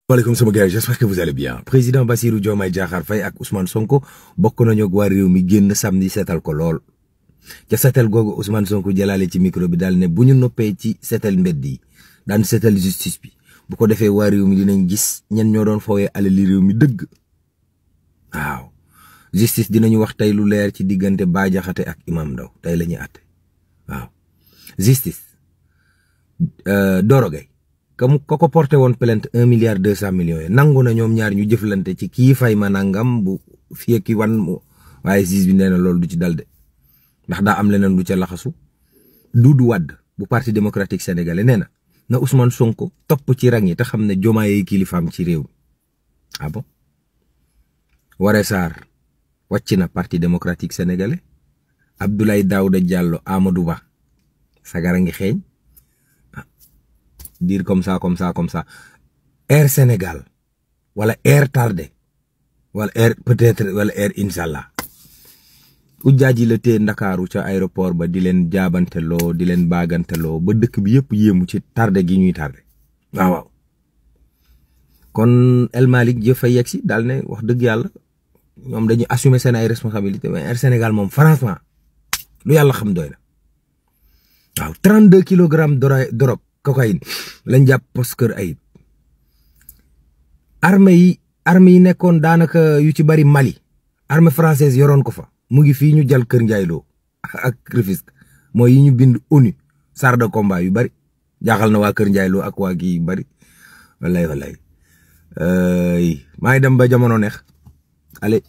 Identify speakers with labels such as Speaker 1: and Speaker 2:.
Speaker 1: Waaleykum sama gars, j'espère que vous allez bien. Président Bassirou Diomaye Diakhar Faye ak Ousmane Sonko bokk nañu ak waa réew mi génn samedi seetal ko lool ca seetal googu Ousmane Sonko jëlaale ci micro bi daal ne bu ñu noppee ci seetal mbedd yi daan seetal justice bi bu ko defee waa réew mi dinañ gis ñen ñoo doon foowee alali réew mi dëgg. waaw justice dinañu wax tey lu leer ci diggante Bah Diakhaté ak Imam Ndao tey la ñuy àtte. waaw justice Doro Gaye ko porté woon plainte 1,2 milliard yi nangu na ñoom ñaar ñu jëflante ci kii fay ma nangam bu fii ki wan mu waaye juge bi nee na loolu du ci dal de ndax daa am leneen lu ca laxasu. Doudou Wade bu parti démocratique sénégalais nee na Ousmane Sonko topp ci rang yi te xam ne Diomaye kilifaam ci réew mi. ah bon Woré Sarr wàcc na parti démocratique sénégalais. Abdoulaye Daouda Diallo Amadou Ba sagara ngi xeeñ. dire comme ça. Air Sénégal wala Air tardé wala Air peut-être wala Air inshallah ujjaaji la tee Ndakaaru ca aéroport ba di leen jaabanteloo di leen baaganteloo ba dëkk bi yëpp yéemu ci tardé gi ñuy tardé. waaw kon El Malick jëf fa yegg si daal ne wax dëgg yàlla ñoom dañuy assumer seen ay responsabilité mais Air Sénégal moom franchement lu yàlla xam doy na. waaw 32 kilogrammes drogue cocaïne lañ jàpp poste Kër Ayib. armée yi nekkoon daanaka yu ci bari Mali armée française yoroon ko fa mu ngi fii ñu jël Kër Ndiaye Lo ak Rufisque mooy yi ñu bind ONU char de combat yu bari jaaxal na waa Kër Ndiaye Lo ak waa gi yu bari wallaay maa ngi dem ba jamono neex allez.